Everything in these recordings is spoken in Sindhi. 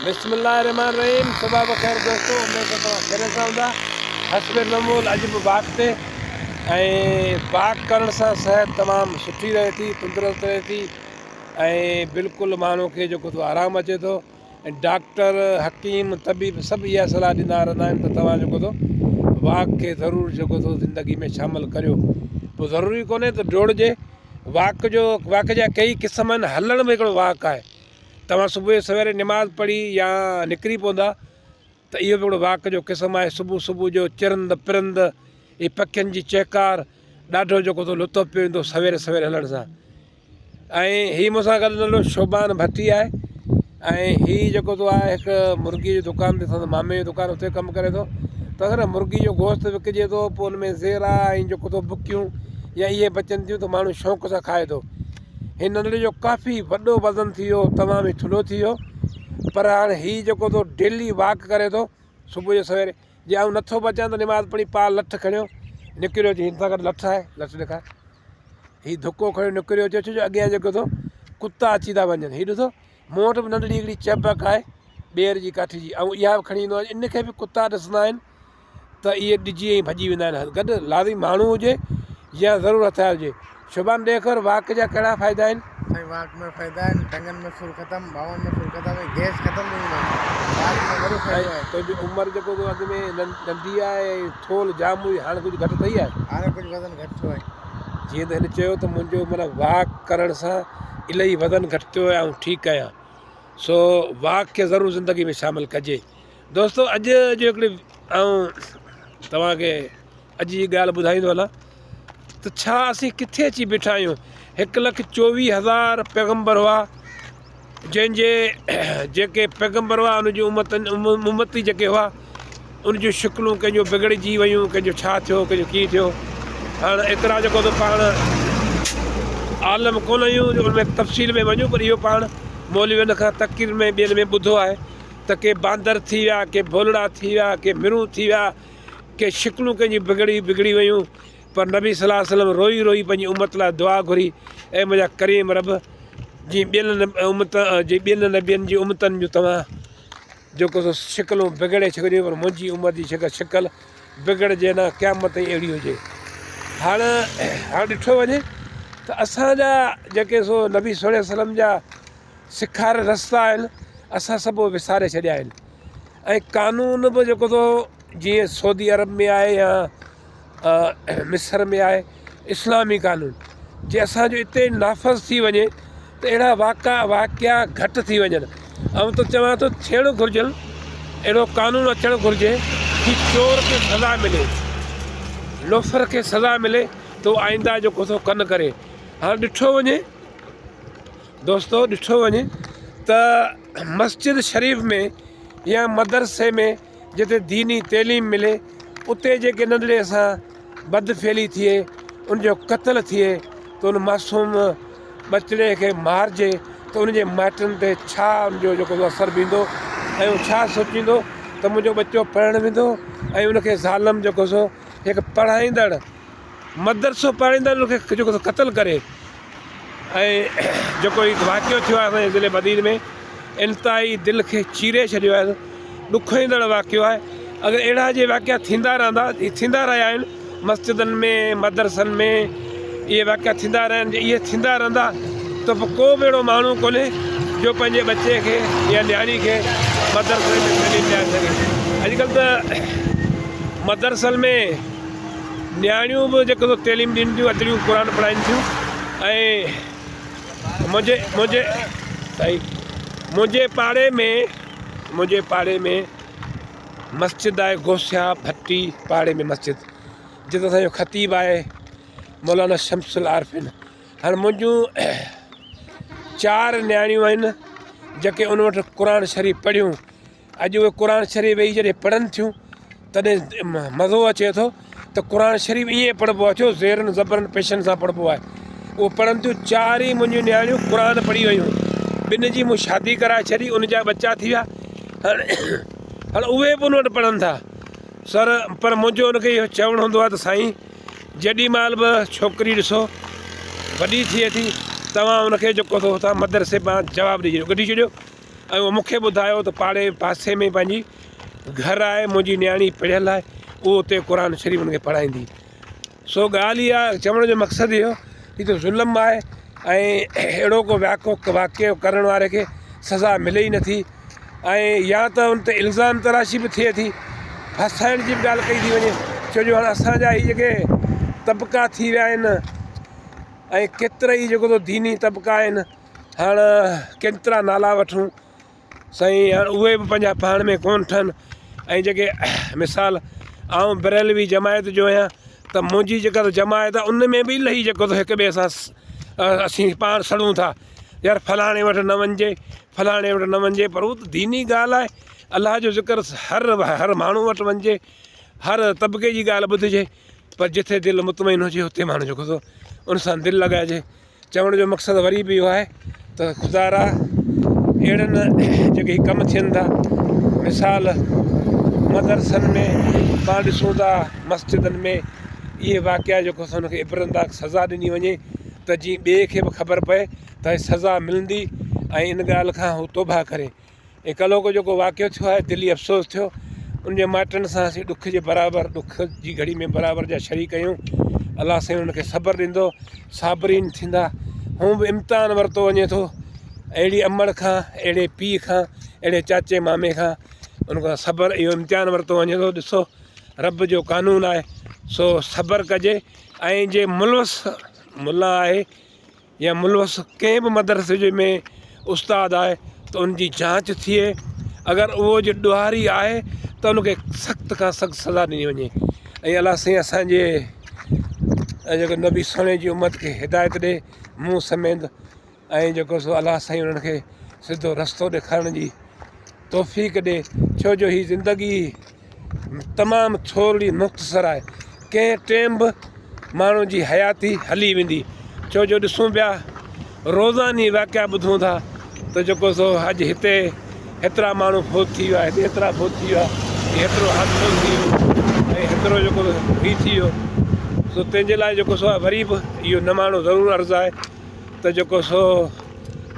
بسم الله الرحمن الرحيم صبح بخير دوستو اميد ته توهان خيريت سان هوندا حسب معمول اڄ به واڪ تي ۽ واڪ ڪرڻ سان صحت تمام سٺي رهي ٿي تندرست رهي ٿي ۽ بلڪل ماڻهو کي جيڪو ٿو آرام اچي ٿو ۽ ڊاڪٽر حڪيم طبيب سڀ اها صلاح ڏيندا رهندا آهن ته توهان جيڪو ٿو واڪ کي ضرور جيڪو ٿو زندگي ۾ شامل ڪريو پوء ضروري ڪونهي ته ڊوڙجي واڪ جو واڪ جا ڪئي قسم آهن هلڻ به هڪڙو واڪ آهي توهان صبح جو سويري نماز پڙهي يا نڪري پوندا ته اهو به هڪڙو واڪ جو قسم آهي. صبح صبح جو چرند پرند ۽ پکين جي چهڪار ڏاڍو جيڪو ٿو لطف پيو ايندو سويري سويري هلڻ سان. ۽ هي مون سان گڏ ننڍڙو شوبان ڀٽي آهي ۽ هي جيڪو ٿو آهي هڪ مرغي جو دڪان تي سندس مامي جو دڪان اتي ڪم ڪري ٿو ته اگر مرغي جو گوشت وڪجي ٿو پوء ان ۾ زيرا ۽ جيڪو ٿو بڪيون يا اهي بچن ٿيون ته ماڻهو شوق سان کائي ٿو. هن ننڍڙي جو ڪافي وڏو وزن ٿي ويو تمام ئي ٿلهو ٿي ويو پر هاڻي هي جيڪو ٿو ڊيلي واڪ ڪري ٿو صبح جو سويري جي آئون نٿو بچان ته نماز پڙهي پاء لٺ کڻيو نڪريو اچي هن سان گڏ لٺ آهي لٺ ڏيکار هي ڌڪو کڻيو نڪريو اچي ڇو جو اڳيان جيڪو ٿو ڪتا اچي ٿا وڃن هي ڏسو مون وٽ به ننڍڙي هڪڙي چهبڪ آهي ٻير جي ڪاٺي جي آئون اها به کڻي ايندو آهيان ان کي به ڪتا ڏسندا آهن ته اهي ڊڄي ۽ ڀڄي ويندا آهن. گڏ لازمي ماڻهو هجي يا ضرور هٿيار هجي. شوڀان ڏي خبر واڪ جا ڪهڙا فائدا آهن؟ سائين واڪ ۾ فائدا آهن ٽنگن ۾ سور ختم ٻانهن ۾ سور ختم ۽ گئس ختم ٿي ويندو واڪ ۾ وڏو فائدو آهي. تنهنجي عمر جيڪو تو اڳ ۾ ننڍي آهي ۽ ٿولهه جام هئي هاڻ ڪجهه گهٽ ٿئي آهي؟ هاڻي ڪجهه وزن گهٽ ٿيو آهي. جيئن ته هن چيو ته منهنجو معنيٰ واڪ ڪرڻ سان الائي وزن گهٽ ٿيو آهي آئون ٺيڪ آهيان سو واڪ کي ضرور زندگي ۾ شامل ڪجي. دوستو اڄ جو هڪڙي آئون توهان کي اڄ جي ڳالهه ٻڌائيندو هلان ته ڇا اسين ڪٿي اچي بيٺا آهيون هڪ لک چوويهه هزار پيغمبر هئا جنهن جي جيڪي پيغمبر هئا ان جون امتن امتي جيڪي هئا ان جون شڪلون ڪنهن جو بگڙجي ويون ڪنهن جو ڇا ٿيو ڪنهن جو ڪيئن ٿيو هاڻ ايترا جيڪو ته پاڻ عالم ڪونه آهيون جو ان ۾ تفصيل ۾ وڃون پر اهو پاڻ مولوين کان تقرير ۾ ٻين ۾ ٻڌو آهي ته ڪي باندر ٿي ويا، ڪي ڀولڙا ٿي ويا، ڪي مرون ٿي ويا، ڪي شڪلون ڪنهن جون بگڙي بگڙي ويون، پر نبي صلي الله عليه وسلم روئي روئي پنهنجي امت لاء دعا گهري، اي منهنجا ڪريم رب! جي ٻين امت جي ٻين نبين جي امتن جون توهان جيڪو سو شڪلون بگڙي ڇڏيون پر منهنجي امت جي شڪل شڪل بگڙجي نه قيامت تائين اهڙي هجي. هاڻ هاڻ ڏٺو وڃي ته اسان جا جيڪي سو نبي صلي الله عليه وسلم جا سيکاريل رستا آهن اسان سڀ اهي وساري ڇڏيا آهن ۽ قانون به جيڪو ٿو جيئن سعودي عرب ۾ آهي يا مصر ۾ آهي اسلامي قانون جي اسانجو اتي نافذ ٿي وڃي ته اهڙا واقع واقعا گهٽ ٿي وڃن آئون ته چوان ٿو ٿيڻ گهرجن اهڙو قانون اچڻ گهرجي ڪي چور کي سزا ملي لوفر کي سزا ملي ته آئنده جيڪو ٿو ڪن ڪري هاڻ ڏٺو وڃي دوستو ڏٺو وڃي ته مسجد شريف ۾ يا مدرسي ۾ جتي ديني تعليم ملي اتي جيڪي ننڍڙي سان بد فعلي ٿئي ان جو قتل ٿئي ته ان معصوم ٻچڙي کي مارجي ته ان جي مائٽن تي ڇا ان جو جيڪو اثر بيندو ۽ هو ڇا سوچيندو ته منهنجو ٻچو پڙهڻ ويندو ۽ ان کي ظالم جيڪو سو هڪ پڙهائيندڙ مدرسو پڙهائيندڙ ان کي جيڪو سو قتل ڪري ۽ جيڪو هي واقعو ٿيو آهي اسان جي ضلعي بدين ۾ انتهائي دل کي چيري ڇڏيو آهي ڏکوئيندڙ واقعو آهي اگر اهڙا جي واقعا ٿيندا رهندا هي ٿيندا رهيا آهن مسجدن ۾ مدرسن ۾ اهي واقعا ٿيندا رهيا آهن جي اهي ٿيندا رهندا ته پوء ڪو به اهڙو ماڻهو ڪونهي جو پنهنجي ٻچي کي يا نياڻي کي مدرسي ۾ تعليم ڏياري سگهي اڄڪلهه ته مدرسن ۾ نياڻيون به جيڪو سو تعليم ڏين ٿيون ادڙيون قرآن پڙهائين ٿيون ۽ منهنجي منهنجي سائين منهنجي پاڙي ۾ منهنجي پاڙي ۾ مسجد آهي غوثيا ڀٽي پاڙي ۾ مسجد جتي اسانجو خطيب آهي مولانا شمس العارفين هاڻي منهنجون چار نياڻيون آهن جيڪي ان وٽ قرآن شريف پڙهيون اڄ اهي قرآن شريف ويهي جڏهن پڙهن ٿيون تڏهن مزو اچي ٿو ته قرآن شريف ائين پڙهبو آهي ڇو زيرن زبرن پيشن سان پڙهبو آهي اهو پڙهن ٿيون چار ئي منهنجون نياڻيون قرآن پڙهي ويون ٻن جي مون شادي ڪرائي ڇڏي ان جا ٻچا ٿي ويا هاڻي هاڻي اهي به ان وٽ پڙهن ٿا سر پر منهنجو ان کي اهو چوڻ هوندو آهي ته سائين جيڏي مهل به ڇوڪري ڏسو وڏي ٿئي ٿي توهان ان کي جيڪو ٿو مدرسي مان جواب ڏئي ڇڏيو ڪڍي ڇڏيو. ۽ اهو مون کي ٻڌايو ته پاڙي پاسي ۾ پنهنجي گهر آهي منهنجي نياڻي پڙهيل آهي اهو اتي قرآن شريف ان کي پڙهائيندي. سو ڳالهه اها چوڻ جو مقصد اهو هي ته ظلم آهي ۽ اهڙو ڪو واقعو واقعو ڪرڻ واري کي سزا ملي ئي نٿي ۽ يا ته ان تي الزام تراشي به ٿئي ٿي ڦاسائڻ جي به ڳالهه ڪئي ٿي وڃي ڇو جو هاڻي اسانجا هي جيڪي طبقا ٿي ويا آهن ۽ ڪيترا ئي جيڪو ديني طبقا آهن هاڻ ڪيترا نالا وٺون سائين هاڻ اهي به پنهنجا پاڻ ۾ ڪونه ٺهن ۽ جيڪي مثال آئون بريلوي جماعت جو آهيان ته منهنجي جيڪا جماعت آهي ان ۾ به الائي جيڪو هڪ ٻئي سان اسين پاڻ سڙون ٿا يار فلاڻي وٽ نه وڃجي فلاڻي وٽ نه وڃجي پر هو ته ديني ڳالهه آهي الله جو ذڪر هر هر ماڻهو وٽ وڃجي هر طبقي جي ڳالهه ٻڌجي پر جتي دل مطمئن هجي اتي ماڻهو جيڪو سو ان سان دل لڳائجي چوڻ جو مقصد وري به اهو آهي ته خدارا اهڙن جيڪي ڪم ٿين ٿا مثال مدرسن ۾ پاڻ ڏسون ٿا مسجدن ۾ اهي واقعا جيڪو سو ان کي عبرتناڪ سزا ڏني وڃي ته جيئن ٻئي کي به خبر پئي ته سزا ملندي ۽ ان ڳالهه کان هو توبه ڪري ۽ ڪلهوڪو جيڪو واقعو ٿيو آهي دلي افسوس ٿيو ان جي مائٽن سان اسين ڏک جي برابر ڏک جي گهڙي ۾ برابر جا شريڪ آهيون الله سائين انهن کي صبر ڏيندو صابرين ٿيندا هون به امتحان ورتو وڃي ٿو اهڙي امڙ کان اهڙي پيء کان اهڙي چاچي مامي کان ان کان صبر اهو امتحان ورتو وڃي ٿو ڏسو رب جو قانون آهي سو صبر ڪجي ۽ جي ملوث ملا آهي يا ملوث ڪنهن به مدرسي جي ۾ استاد آهي ته ان جي جانچ ٿئي اگر اهو جي ڏوهاري آهي ته ان کي سخت کان سخت سزا ڏني وڃي ۽ الله سائين اسانجي جيڪو نبي سهڻي جي امت کي هدايت ڏي مون سميت ۽ جيڪو سو الله سائين انهن کي سڌو رستو ڏيکارڻ جي توفيق ڏي ڇو جو هي زندگي تمام ٿورڙي مختصر آهي ڪنهن ٽيم به ماڻهو جي حياتي هلي ويندي ڇو جو ڏسون پيا روزاني واقعا ٻڌون ٿا ته جيڪو سو اڄ هتي هيترا ماڻهو فوت ٿي ويا هتي هيترا فوت ٿي ويا هيترو حادثو ٿي ويو ۽ هيترو جيڪو هي ٿي ويو سو تنهن جي لاء جيڪو سو وري به اهو نماڻو ضرور عرض آهي ته جيڪو سو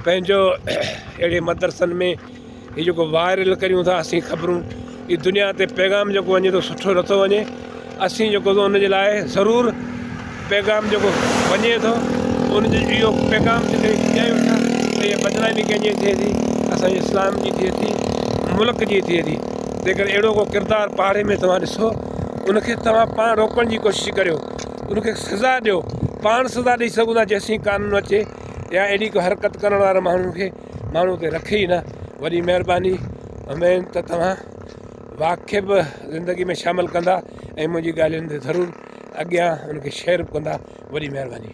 پنهنجو اهڙي مدرسن ۾ هي جيڪو وائرل ڪريون ٿا اسين خبرون هي دنيا تي پيغام جيڪو وڃي ٿو سٺو نٿو وڃي اسين جيڪو ان جي لاء ضرور پيغام جيڪو وڃي ٿو ان جو اهو پيغام جتي ڏيون ٿا ته اها بدنامي ڪنهن جي ٿئي ٿي اسانجي اسلام جي ٿئي ٿي ملڪ جي ٿئي ٿي تنهن ڪري اهڙو ڪو ڪردار پاڙي ۾ توهان ڏسو ان کي توهان پاڻ روڪڻ جي ڪوشش ڪريو ان کي سزا ڏيو پاڻ سزا ڏئي سگهون ٿا جيسين قانون اچي يا اهڙي ڪو حرڪت ڪرڻ وارن ماڻهن کي ماڻهو تي رکي ئي نه وڏي مهرباني اميد ته توهان واقعي به زندگي ۾ شامل ڪندا ۽ منهنجي ڳالهين تي ضرور اڳيان ان کي شيئر به ڪندا وڏي مهرباني.